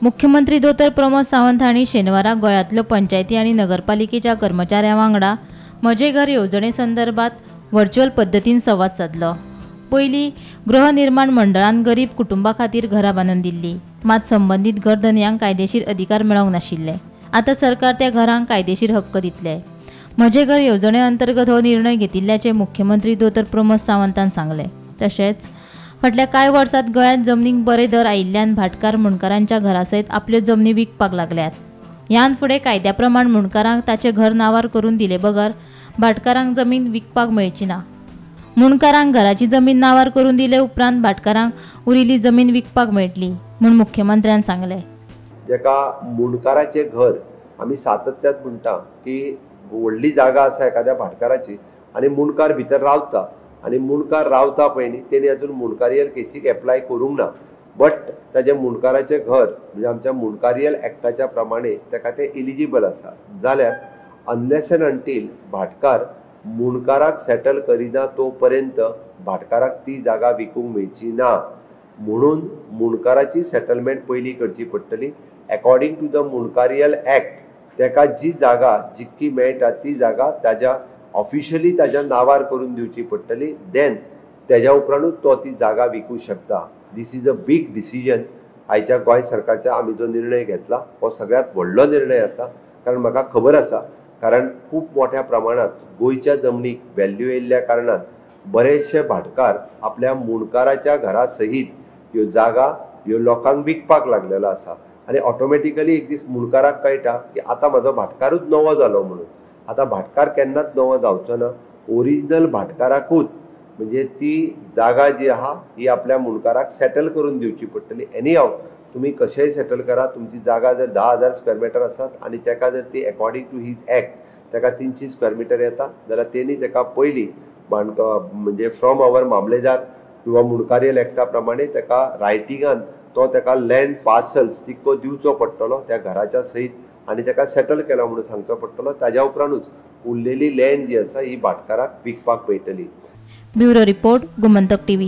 मुख्यमंत्री दोतोर प्रमोद सावंत हांणी शेनवारा गोंयांतल्यो पंचायती आनी नगरपालिकेच्या कर्मचाऱ्यां वांगडा म्हजें घर येवजणे संदर्भात व्हर्च्युअल पद्दतीन संवाद सादलो. पयलीं गृहनिर्माण मंडळान गरीब कुटुंबा खातीर घरां बांदून दिल्ली, मात संबंदीत घरधनयांक कायदेशीर अधिकार मेळोंक नाशिल्ले. आतां सरकार त्या घरांक कायदेशीर हक्क दितले. म्हजें घर येवजणे अंतर्गत हो निर्णय घेतिल्ल्याचें मुख्यमंत्री दोतोर प्रमोद सावंतान सांगलें. तशेंच फाटल्या कांय वर्सांत गोंयांत जमनीक बरे दर आयिल्ल्यान भाटकार मुंडकारांच्या घरा सयत आपल्यो जमनी विकपाक लागल्यात. ह्यान फुडें कायद्या प्रमाण मुंडकारांक ताचें घर नांवार करून दिले बगर भाटकारांक जमीन विकपाक मेळची ना. मुंडकारांक घराची जमीन नांवार करून दिले उपरांत भाटकारांक उरिल्ली जमीन विकपाक मेळटली म्हूण मुख्यमंत्र्यान सांगलें. जेका मुंडकाराचें घर आमी सातत्यात म्हणटा की व्हडली जागा आसा एखाद्या भाटकाराची आनी मुंडकार भितर रावता आनी मुंडकार रावता पळय न्ही, तेणी अजून मुंडकारियल केसीक एप्लाय करूंक ना, बट ताजें मुंडकाराचें घर म्हणजे आमच्या मुंडकारियल एक्टाच्या प्रमाणे ताका तें एलिजिबल आसा. जाल्यार अनलेस एंड अंटील भाटकार मुंडकाराक सेटल करिना तो पर्यंत भाटकाराक ती जागा विकूंक मेळची ना, म्हणून मुंडकाराची सेटलमेंट पयलीं करची पडटली. According to the Mundkarial act ताका जी जागा जितकी मेळटा ती जागा ताज्या ऑफिशियली ताज्या नांवार करून दिवची पडटली, देन तेज्या उपरांतूच तो ती जागा विकूं शकता. This is a big decision. आयच्या गोंय सरकारच्या आमी जो निर्णय घेतला हो सगळ्यांत व्हडलो निर्णय आसा, कारण म्हाका खबर आसा, कारण खूब मोठ्या प्रमाणांत गोंयच्या जमनीक व्हॅल्यू येयल्ल्या कारणान बरेचशे भाटकार आपल्या मुंडकाराच्या घरा सहीत ह्यो जागा ह्यो लोकांक विकपाक लागलेलो आसा आनी ऑटोमॅटिकली एक दीस मुंडकाराक कळटा की आतां म्हाजो भाटकारूच नवो जालो म्हणून. आतां भाटकार केन्नाच नवो जावचो ना, ओरिजिनल भाटकाराकूच म्हणजे ती जागा जी आहा ही आपल्या मुंडकाराक सेटल करून दिवची पडटली. एनी हाव तुमी कशेंय सेटल करा, तुमची जागा जर 10,000 स्क्वेअर मिटर आसात आनी ताका जर ती अकॉर्डिंग टू his act ताका 300 स्क्वेअर मिटर येता जाल्यार तेणी ताका पयलीं म्हणजे फ्रॉम our मामलेदार किंवा मुंडकारियल एक्टा प्रमाणे ताका रायटिंगान तो ताका लँड पार्सल्स तितको दिवचो पडटलो त्या घराच्या सयत आनी ताका सेटल केला म्हणून सांगचो पडटलो. ताज्या उपरांतूच उरलेली लँड जी आसा ही भाटकाराक विकपाक मेळटली. Bureau report, Gomantak TV.